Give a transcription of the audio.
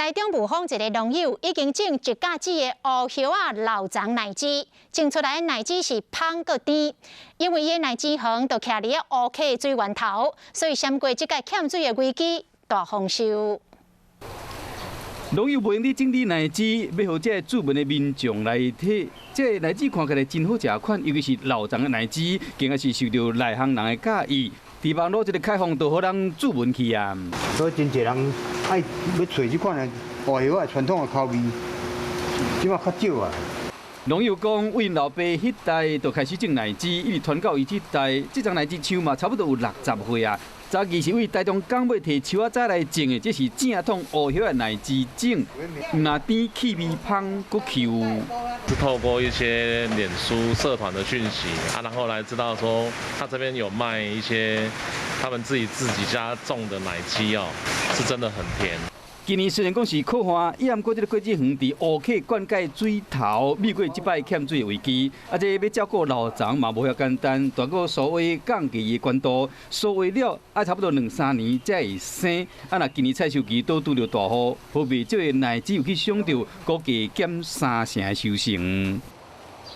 台中霧峰一个農友已經種一甲子的烏葉仔老欉奶枝，種出來的奶枝是芳閣甜。因為伊的奶枝園就徛佇咧烏溪水源頭，所以閃過這個欠水的危機，大豐收。農友無閒咧整理奶枝，欲予這个注文的民眾來睇。這个奶枝看起來真好食款，尤其是老欉的奶枝，更加是受著內行人的佮意。佇網路這个開放，都予人注文去啊。所以真濟人愛欲揣這款的烏葉仔傳統的口味，這馬較少啊。農友講，為𪜶老爸彼代就開始種奶枝，一直傳到伊這代，這叢奶枝樹嘛，差不多有60歲啊。早期是為台中港尾提樹仔仔來種的，這是正統烏葉的奶枝種，毋但甜，氣味芳，閣 Q。是透過一些臉書社團的訊息啊，然後來知道說他這邊有賣一些他們自己家種的奶枝哦，是真的很甜。今年雖然講是苦旱，抑毋過這个果子園佇烏溪灌溉水頭，避過這擺欠水的危機。啊，這欲照顧老欉嘛無遐簡單，大過所謂降低的懸度，所謂了愛差不多兩三年才會生。啊，若今年採收期都拄著大雨，予袂少的奶枝有去傷著，估計減三成的收成。